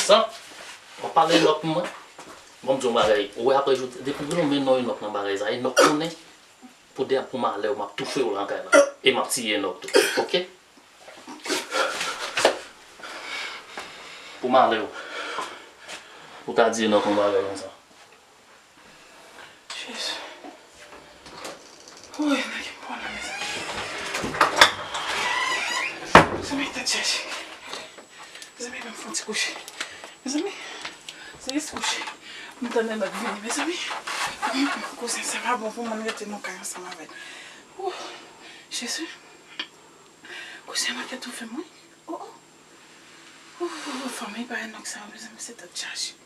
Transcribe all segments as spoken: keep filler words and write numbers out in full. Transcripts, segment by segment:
Sa, w ap pale Enòk pou mwen? Bon, m di w yon bagay. Ou wè apre jodi, depi w nonmen non Enòk nan bagay sa, Enòk konnen pou de ap pou malè w, m ap toufe w nan kay la. E m ap tiye Enòk tou. Oke? Pou malè w. Ou ta di Enòk yon bagay konsa. Jezi. Woy, nan ki pwen la, mezanmi. Mezanmi, tèt chaje. Mezanmi, ban m fè yon ti kouche. Mezanmi, se jis kouche. M tande lòt vini, mezanmi. Kouzen, sa pa bon pou mwen rete nan kay ansanm avè l. Wouh, Jezi. Kouzen, manke toufe m, wi. Oh, oh. Ooh, fanmi pa Enòk sa yo, mezanmi, se tèt chaje.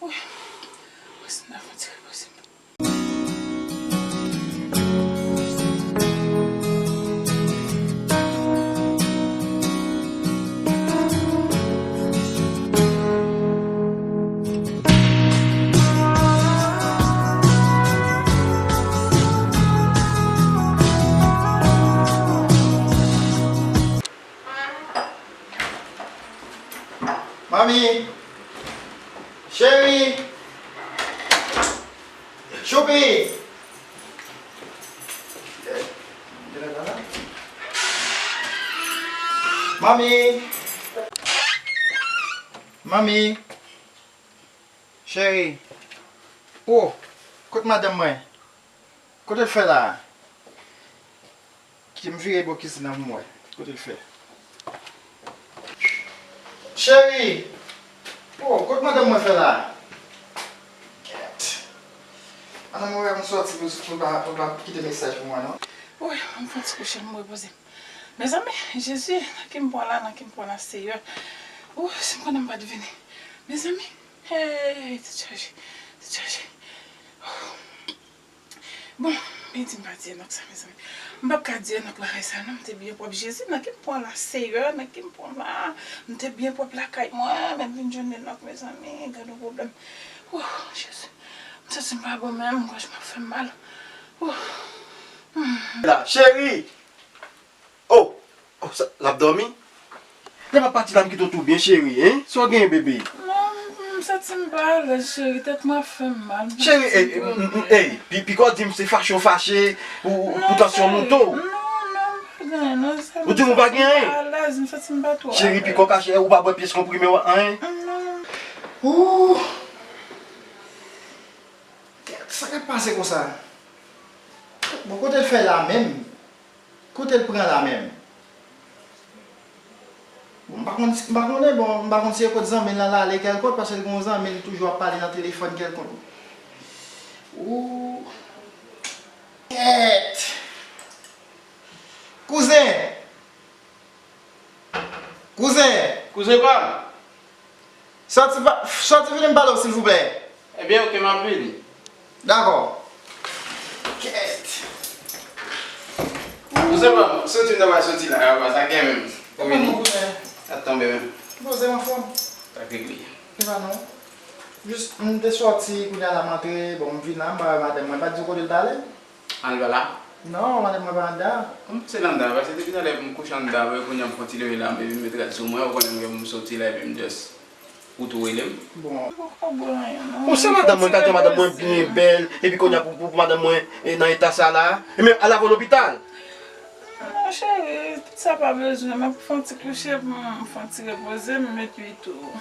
Wi. Mwen si m ta fè yon ti repoze. Manmi! Cheri! Choupi! Manmi! Manmi! Cheri! Oh! Kot madanm mwen? Kote l fè la a? Kite m vire bò kizin nan pou m wè. Kote l fè? Cheri! Oh, kot madanm mwen fè la? Kèt. Madanm mwen wè m sòti pou, pou l pa, pou l pa kite mesaj pou mwen, non. Wi, m fè yon ti kouche, m repoze m. Mezanmi, Jezi, nan ki m pran la, nan ki m pran la, Seyè. Oh, si m konnen m pa t vini. Mezanmi, hey, tèt chaje, tèt chaje. Oh. Bon, men di m pa di Enòk sa, mezanmi. M p ap ka di Enòk bagay sa, non. M te byen pwòp. Jezi, nan ki m pran la, Seyè, nan ki m pran la? M te byen pwòp lakay mwen, men m vin jwenn Enòk, mezanmi. Gad yon pwoblèm. Wouh, Jezi. M santi m pa bon menm, gòj mwen ap fè m mal. Wouh. La, cheri! Oh! Oh, sa, l ap dòmi? Lè m ap pati la, m kite w tou byen, cheri, en? Sa w genyen, bebe? Non, m santi m pa alèz, cheri. Tèt mwen ap fè m mal. Cheri, ey, m, m, ey, pi, piko di m se fache w fache, ou, ou, pou tansyon w moute w. Non, non, m pa gen, non, sa. Ou di m ou pa gen anyen? M santi m pa alèz, m santi m pa twò alèz. Cheri, piko kache, ou pa bwè pyès konprime w, anyen? Non. Ooh! Kèt, sa k ap pase konsa? Bon, kote l fè la menm? Kote l pran la menm? Bon, m pa konn, m pa konnen, bon, m pa konn si e kot zanmi l lan l ale kèlkòt, paske l gen yon zanmi l toujou ap pale nan telefòn kèlkòt. Ooh. Kèt! Kouzen! Kouzen! Kouzen pa m! Sòti pa, sòti vini m pale w, silvouplè. Ebyen, oke, m ap vini. Dakò. Kèt. Kouzen pa m, soti m ta pral soti la, apa sa gen menm. Ou vini? Kouzen. Sa t tonbe menm. Kouzen, anfòm? Sa k regle? Epa non. Jis, m te sòti, kounye a la m antre, bon, m vin la, m pa wè madanm mwen, pa di w kote l t ale? Al pa la? Non, madanm mwen pa anndan. Kòman se nan anndan? Paske depi talè pou m kouche anndan, apre kounye a m fè yon ti leve la, m epi m met rad sou mwen, ou konnen m gen pou m soti la, epi m just, ou tou rele m. Bon. Ou poko bwè anyen, non. Bon, se madanm mwen, gade madanm mwen byen bèl, epi kounye a pou, pou, pou madanm mwen, e, nan eta sa la, e men al avè w lopital. Non, cheri, tout sa pa bezwen, m ap fè yon ti kouche pou m fè yon ti repoze m, epi tou.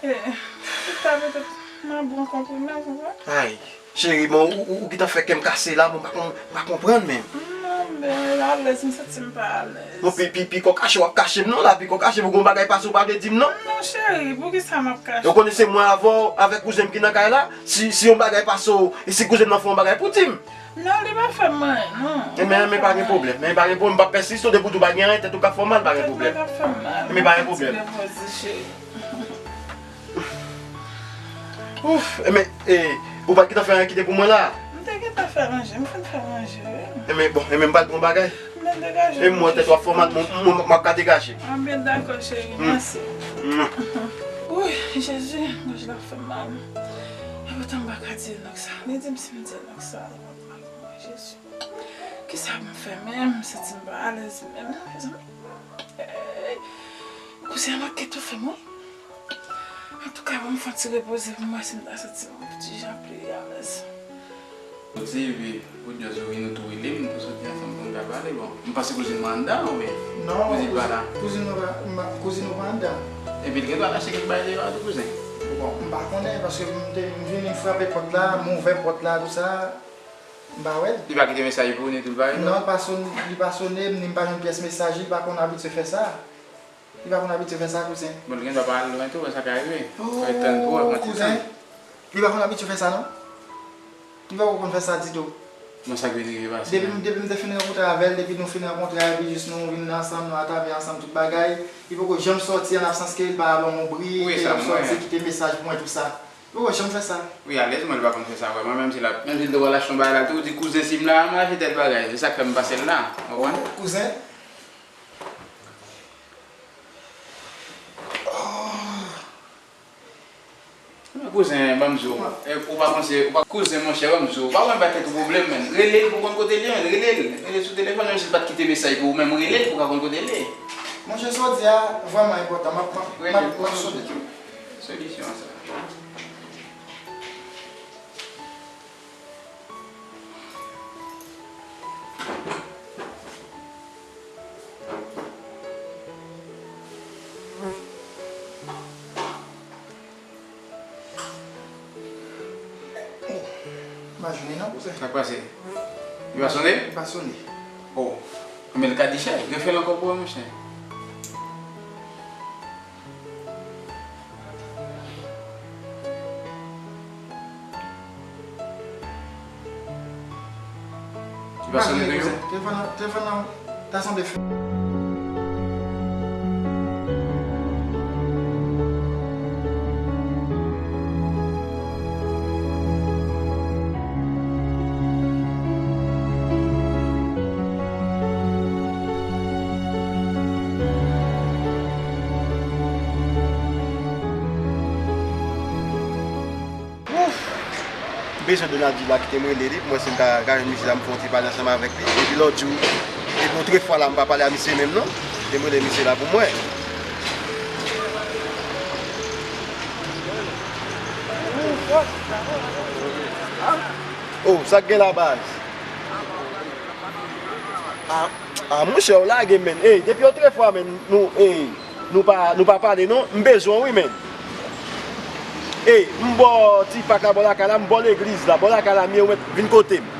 E, tout sa petèt, m ap bon konprime, ou konprann? Ay. Cheri, bon, ou, ou, ou gentan fè kè m kase la, bon, m pa kon-, m pa konprann menm. Non, men, alèz, m santi m pa alèz. Bon, pi, pi, piko kache w ap kache m non la, piko kache pou gon bagay pase w pa vle di m non. Non, cheri, poukisa m ap kache w? Ou konnen se mwen avè w, avèk kouzen m ki nan kay la, si, si yon bagay pase w, e si kouzen m nan fè yon bagay pou di m. Non, li pa fè m anyen, non. Enben, enben, pa gen pwoblèm, enben, pa gen pwoblèm, m p ap pèsiste, depi w di w pa gen anyen, tèt ou k ap fè w mal, pa gen pwoblèm. Tèt mwen k ap fè m mal. Enben, pa gen pwoblèm. Ti repoze, cheri. Ouf, enben, e, ou pa t gentan fè anyen kite pou mwen la? M te gentan fè ranje, m fin fè ranje, wi. Enben, bon, enben, m pral pran bagay. M te degaje. E mwen, tèt w ap fè w mal, mwen, mwen, mwen, m ap ka degaje. Anben, dakò, cheri, mèsi. Wi, Jezi, gòj la fè m mal. E poutan m pa ka di Enòk sa. Li di m si m di Enòk sa, li p ap mal pou mwen, Jezi. Kisa pou m fè menm? M santi m pa alèz menm, mezanmi. Ey, kouzen an manke toufe m, wi. Antouka, ban m fè yon ti repoze pou m wè si m ta santi m ti jan pi alèz. Ou di, epi ou just vin, ou tou rele m, nou tou soti ansanm pou n ka pale. Bon, m panse kouzin mwen anndan, oubyen kouzin pa la? Non, kouzin, kouzin mwen pa, m pa, kouzin mwen pa anndan. Epi l gen dwa lache kèk bagay deyò a tou, kouzen. Bon, m pa konnen, paske m te, m vini, m frape pòt la, m ouvè pòt la, tou sa, m pa wè l. Li pa kite mesaj pou ou, ni tou l pa rele w? Non, li pa son-, li pa sone m, ni m pa jwenn pyès mesaj li, li pa konn abitye fè sa. Li pa konn abitye fè sa, kouzen. Bon, li gen dwa pa al lwen tou, sa ka rive. Fè tann pou wè, mwen ti tann. Li pa konn abitye fè sa, non. Li poko konn fè sa ditou. Bon, sa k vin rive pase? Depi m, depi m te fin rankontre avè l, depi nou fin rankontre a, epi jis nou vin ansanm, nou atavè ansanm, tout bagay, li poko janm sòti an absans ke li pa ban m yon bri, ke l ap sòti, kite mesaj pou mwen, tou sa. Li poko janm fè sa. Wi, alèz, mwen, li pa konn fè sa vrèman, menm si l ap, menm si l te pral achte yon bagay la, tou, ou di, kouzen, si m la, m achte tèl bagay. Se sa k fè m pase l la, w konprann? Kouzen. Men kouzen, ban m di w, e, ou pa panse, ou pa, kouzen, monchè, ban m di w, ou pa wè m bay tèt ou pwoblèm, menn. Rele l pou konn kote l ye, menn. Rele l. Rele l sou telefòn, menm si l pa t kite mesaj pou ou, menm rele l pou w ka konn kote l ye. Monchè, sa w di a vrèman enpòtan. M ap, m ap, m ap, m ap sonje. Solisyon sa. M pa jwenn li non, kouzen. Sa k pase? Li pa sone? Li pa sone. Oh. Men l ka di chè. Refè l ankò pou mwen, monchè. Li pa sone toujou? Telefòn nan, telefòn nan ta sanble fè. Ouf! M bezwen Donald Junior la kite m rele li pou mwen si m ka, ka jwenn misye la, m fè yon ti pale ansanm avèk li. Epi lòt jou, epi yon trè fwa la, m pa pale a misye menm non. Kite m rele misye la pou mwen. Oh, sa k gen la, baz? Ah, ah, monchè, w lage, menn. Ey, depi yon trè fwa, menn, nou, ey, nou pa, nou pa pale, non. M bezwen w, wi, menn. Ey, m bò ti pak la, bò lakay la, m bò legliz la, bò lakay la, m ye, ou mèt vin kote m.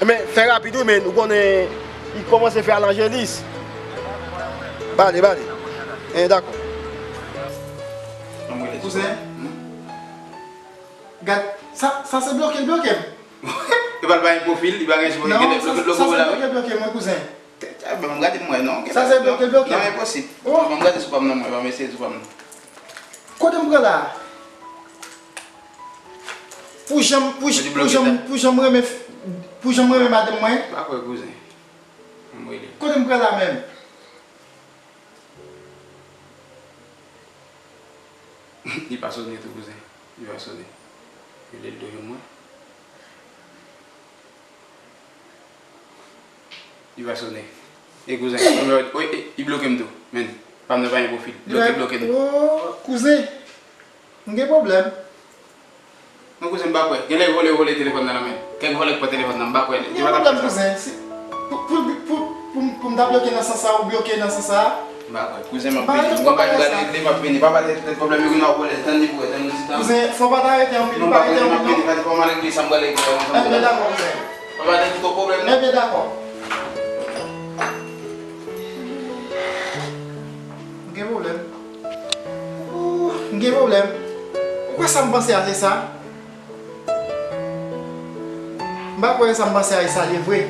Men, fè rapid, wi, menn. Ou konnen, li kòmanse fè alanjelis. Bale, bale. Eh, dakò. Kouzen. Gad, sa, sa se bloke l bloke m. Li pa, li pa gen pwofil, li pa gen sou gen bloke, bloke w la, wi. Bloke, bloke mwen, kouzen. Tè, tè, ban m gade m wè non. Sa se bloke, bloke. Non, enposib. Oh. Ban m gade sou pa m nan mwen, ban m eseye sou pa m nan. Kote m pran la? Pou jan m, pou jan m, pou jan m renmen, pou jan m renmen madanm mwen. Pa kwè, kouzen. Ann rele. Kote m pran la menm? Li pa sone tou, kouzen. Li pa sone. Rele l toujou mwen. Li pa sone. E kouzen, wi, e, li bloke m tou. Men, pa m nan pa gen pwofil. Bloke, bloke m. Oh, kouzen. M gen pwoblèm. Non, kouzen, m pa kwè. Genlè vòlè vòlè telefòn nan nan men. Kèk vòlè k pran telefòn nan, m pa kwè. Gen pwoblèm, kouzen. Si, pou, pou, pou, pou, pou m ta bloke nan sans sa, ou bloke nan sans sa. M pa kwè. Kouzen, m ap vini. Mwen pa t pral regle, m ap vini. Pa pale tout pwoblèm yo, gen nan pwoblèm. Tann li pou wè, tann nou ti tan. Kouzen, fò pa ta rete anpil, pa rete anpil non. Non, m ap vini, fò m al regle sa m pral regle. Ebyen, dakò, kouzen. Pa pale tout pwoblèm non. Ebyen, dakò. M gen pwoblèm. Ooh, m gen pwoblèm. Ou kwè sa m panse a se sa? M pa kwè sa m panse a e sa ye vre.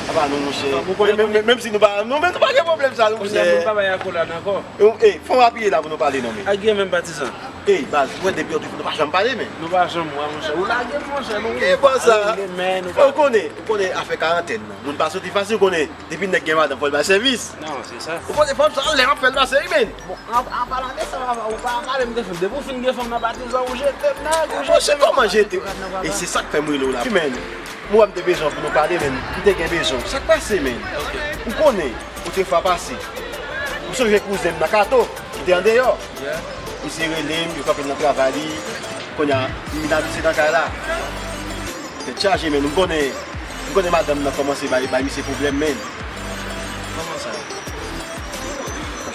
Apa non, monchè. Menm, menm, menm si nou pa, nou, menm nou pa gen pwoblèm sa, non, monchè. Kounye a, moun pa bay akolad ankò. E, e, fò w apiye la pou nou pale, non, men. Ak Guillaume Patizan. Ey, baz, ou wè depi yon tou nou pa janm pale, men. Nou pa janm wè, monchè. Ou lage m, monchè. Nou ki bò sa? Ou konnen, ou konnen afè karantèn nan. Moun pa soti fasil, ou konnen. Depi nèg gen madanm, fò l bay sèvis. Non, se sa. Ou konnen fanm sa, lè m ap fè l pase, wi, men. Bon, an, an palan de sa, papa, ou pa pale m de fanm. Depi w fin gen fanm nan patizan, ou jete m, nèg, ou jete m. Monchè, kòman jete? E se sa k fè m rele w la. Wi, men. Mwen, m te bezwen pou nou pale, men. M te gen bezwen. Sa k pase, men? Ou konnen. Otrefwa pase, m sonje kouzen m nan Kato, ki te andeyò. Misye rele m, yo kanpe l nan travay li. Kounye a, m vin abite nan kay la. Tèt chaje, men m konnen, m konnen madanm nan kòmanse bay, bay misye pwoblèm, men. Kòman sa?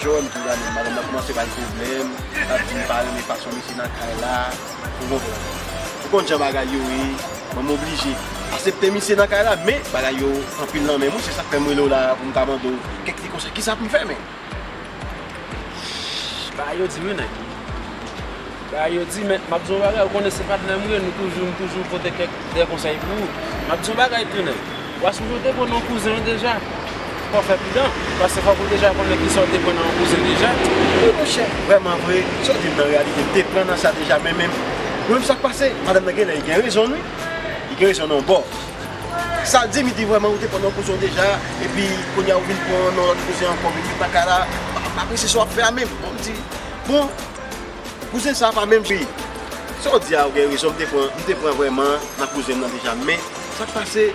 Jan w wè m tou la, men madanm nan kòmanse bay pwoblèm. L ap di m pa renmen fason misye nan kay la. Ou konprann? Ou konn jan bagay yo ye, mwen m oblije aksepte misye nan kay la, men bagay yo anpil nan men m, wi, se sa k fè m rele w la pou m ka mande w kèk ti konsèy, kisa pou m fè, men? Bagay yo di, wi, nèg. Bagay yo di, men m ap di w yon bagay, ou konnen se patnè m ye, nou toujou, m toujou pote kèk de konsèy pou ou. M ap di w yon bagay tou, nèg. W a sonje w te pran nan kouzen w deja. Fò w fè pridan, paske fòk ou deja konnen kisa w te pran nan yon kouzen deja. Wi, monchè, vrèman vre, sa w di m nan reyalite, m te pran nan sa deja, men menm, mwen menm sa k pase, madanm nan genlè, li gen rezon l, wi. Li gen rezon nan yon bò. Sa l di m, li di vrèman, ou te pran nan yon kouzen w deja, epi kounye a ou vin pran nan lòt kouzen ankò, vin met nan kay la, m pa, m pa apresye sa w ap fè a menm. Bon, m di, bon, kouzen sa a pa menm jan. Sa w di a, ou gen rezon, m te pran, m te pran vrèman nan kouzen m nan deja. Men, sa k pase,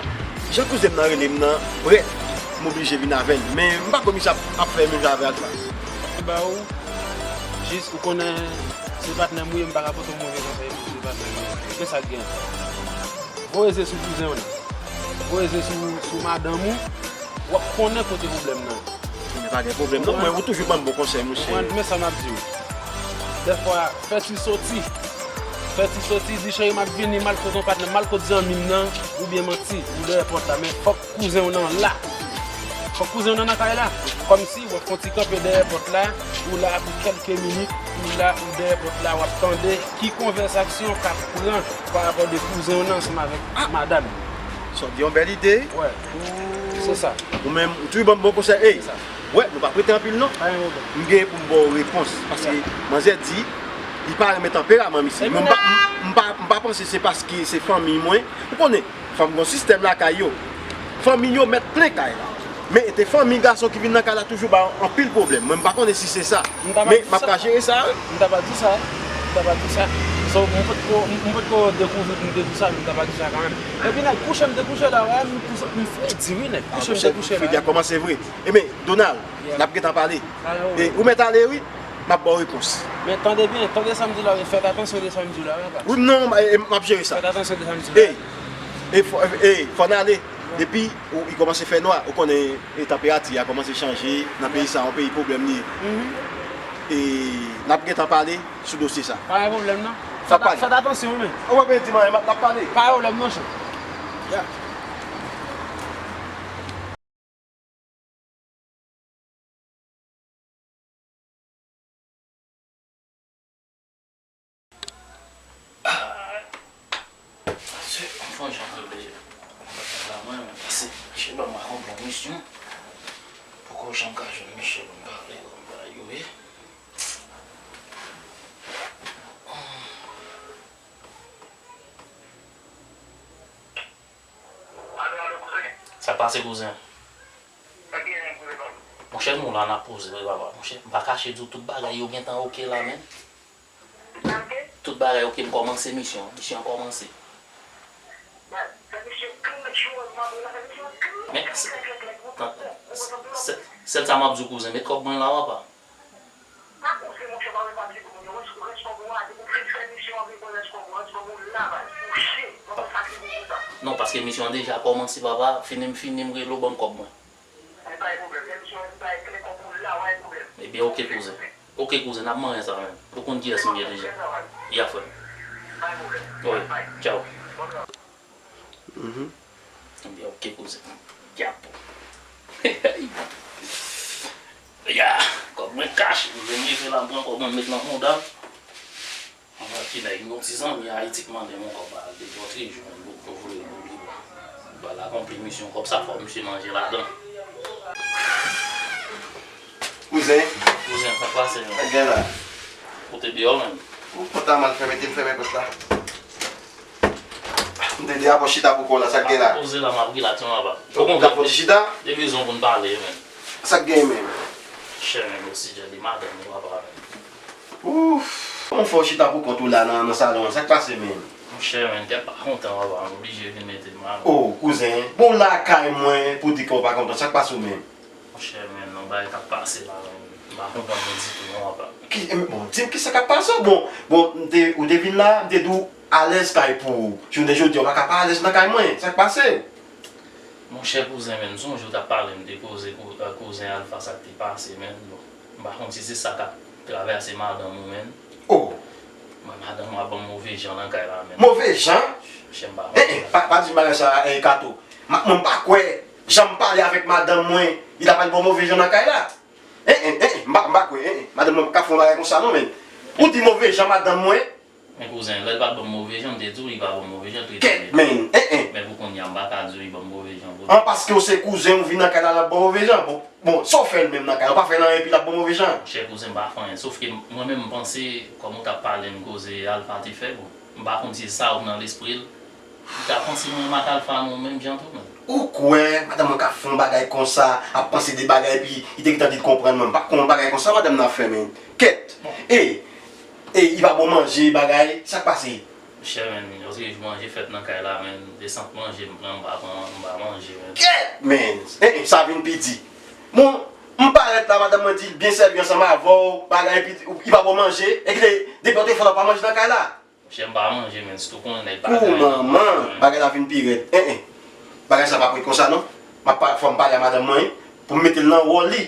jan kouzen m nan rele m nan, brèf, m oblije vin avè l. Men, m pa konn si ap, ap fè menm jan avè l la. Ba ou, jis ou konnen, se patnè m ou ye, m pa ka pote w move konsèy pou se patnè m ou ye. Men sa k gen. Voye je sou kouzen w nan. Voye je sou, sou madanm ou. W ap konnen kote pwoblèm nan. Men pa gen pwoblèm non, mwen ou toujou ban m bon konsèy, monchè. Konprann, men sa m ap di w. Dèfwa, fè ti soti. Fè ti soti, di, cheri, m ap vini, m al kot yon patnè, m al kot zanmi m nan, oubyen manti, ou dèyè pòt la, men fòk kouzen w nan la. Fòk kouzen w nan nan kay la. Kòmsi w ap fè yon ti kanpe dèyè pòt la, ou la pou kèlke minit, ou la, ou dèyè pòt la, w ap tande ki konvèsasyon k ap pran parapò de kouzen w nan ansanm avèk madanm. Sa w di yon bèl ide. Wè. Se sa. Ou menm, ou toujou ban m bon konsèy. Ey, wè, nou pa prete anpil non. Pa gen pwoblèm. M gen pou m ba w repons. Paske manzè di, li pa renmen tanperaman misye. Men m pa, m, m pa, m pa panse se paske se fanmi mwen. Ou konnen, fanm gen sistèm lakay yo. Fanmi yo mèt plen kay la. Men e te fanmi gason ki vin nan kay la toujou ba anpil pwoblèm. Mwen m pa konnen si se sa. Men m ap ka jere sa. M ta pa di sa. M ta pa di sa. So, m potko, m, m potko dekouvri pou m te di sa, men m ta pa di sa kanmenm. Epi nèg, kouche m te kouche la, wè, m, m fredi wi nèg. Kouche m te kouche la. Fredi a kòmanse vre. Ebyen, Donald, n ap gentan pale. E, ou mèt ale wi. M ap ba w repons. Men tande byen, tande sa m di la, fèt atansyon de sa m di la, papa. Wi, non, e, e, m ap jere sa. Fèt atansyon de sa m di la. Ey, e fò, e, fò n ale. Depi ou, li kòmanse fè nwa, ou konnen, e, tanperati a kòmanse chanje nan peyi sa, yon peyi pwoblèm li ye. E n ap gentan pale sou dosye sa. Pa gen pwoblèm non. Fèt, fèt atansyon, men. Ou pa bezwen di m anyen, n ap pale. Pa gen pwoblèm non, chè. Ya. Se, fò jan rele la mwen, men pase, se ban m akonprann misyon. Poko janm ka jwenn misyon pou m pale kòm bagay yo ye. Sa k pase, kouzen? Monchè, nou la n ap poze, wi, papa. Monchè, m pa kache di w, tout bagay yo gentan oke la, menm. Tout bagay oke, m kòmanse misyon an. Misyon an kòmanse. Men, sè-, sè-, sèl sa m ap di w, kouzen, met kòb mwen la, papa. Pa koze monchè, pa repatriye pou moun yo. Rès, rès kòb ou a, depi w fin fè misyon an, vin pran rès kòb ou, rès kòb ou la, baz. Ou chen, mwen pa sakriye pou sa. Non, paske misyon an deja kòmanse, papa. Fini m fini, m rele w, ban m kòb mwen. Men pa gen pwoblèm. Lè misyon an bay klè kòb ou la, pa gen pwoblèm. Ebyen, oke, kouzen. Oke, kouzen, n ap manyen sa menm. Ou konn kiyès m ye deja. Ya, frè m. Pa gen pwoblèm. Wi, tchaw. Ebyen, oke, kouzen. Dyapo. Ya, kòb mwen kache, m vin rive la, m pran kòb mwen, m met nan mouda m. Mwen wè ki nèg, yon ti zanmi Ayiti k mande m yon kòb, ba, depi yon trè jou, men nou, nou voye l pou li. Ba, l akonpli misyon, kòb sa fò misye manje ladan. Kouzen. Kouzen, sa k pase, men? Sa k gen la? Ou te deyò, menm? Pòt la mal fèmen, te m fèmen pòt la. M te di a, bon, chita pou kò w la, sa k gen la? Poze la, m ap rilaks, non, papa. Ou konprann? Dakò, chita. Gen rezon pou n pale, men. Sa k gen, men? Chè, men, osi jan de madanm ou, papa, men. Ouf! Kòman fè w chita pou kont ou la nan, nan salon an? Sa k pase, men? Monchè, men, tèt pa kontan, papa, m oblije vin mete m la. Oh, kouzen, bon, w lakay mwen pou di ke w pa kontan, sa k pase w menm? Monchè, men, nan bagay k ap pase la, men, m pa konprann nou ditou, non, papa. Ki, bon, di m kisa k ap pase w? Bon, bon, m te, ou te vin la, m te di w alèz kay pou ou. Jounen jodi a, w pa ka pa alèz nan kay mwen, sa k pase? Monchè kouzen, men, m sonje w t ap pale m de koze kou-, kouzen Alpha, sa k te pase, men. Bon, m pa konn si se sa k ap travèse madanm ou, men. Oh! Mwen, madanm mwen ap ban m move jan nan kay la, men. Move jan? Monchè, m pa konn. Eh, eh, pa, pa di m bagay sa, eh, Kato. Ma, mwen, m pa kwè, jan m pale avèk madanm mwen, li ta pral ban w move jan nan kay la. Eh, eh, eh, eh, m pa, m pa kwè, eh, eh, madanm mwen p ka fè yon bagay konsa, non, men. Ou di move jan madanm mwen, Men kouzen, lè l pa t ban m move jan, m te di w li pa ban m move jan, trete m byen. Kèt, men, en, en. Men pou kounye a, m pa ka di w li ban m move jan pou. An, paske w se kouzen, w vin nan kay la, l ap ban w move jan. Bon, bon, sa w fè l menm nan kay la, w pa fè l anyen epi l ap ban w move jan? Monchè kouzen, m pa fè anyen. Sòf ke mwen menm, m panse, kòm ou t ap pale m koze Alpha te fè, bon, m pa konn si se sa ou nan lespri l. Ou ta panse mwen menm ak Alpha nou menm jan tou, men. Ou kwè, madanm mwen ka fè yon bagay konsa, ap panse de bagay, epi li te gentan di l konprann mwen. M pa kwè yon bagay konsa, madanm nan ap fè, men. Kèt! E, e, li pa ba w manje, bagay, sa k pase? Monchè, men, yon seri manje fèt nan kay la, men. Desant manje, m pran, m pa pran, m pa manje, men. Kèt, men! E, e, sa vin pi di. Bon, m parèt la, madanm mwen di l byen sèvi ansanm avè w, bagay, epi li pa ba w manje, e ki te, depi w te fè la, w pa manje nan kay la. Monchè, m pa manje, men, sitou konnen nèg pa gen. Pou manman, bagay la vin pi rèd. En, en. Bagay sa p ap ret konsa, non. M ap pa, fò m pale a madanm mwen, wi, pou m mete l nan wòl li.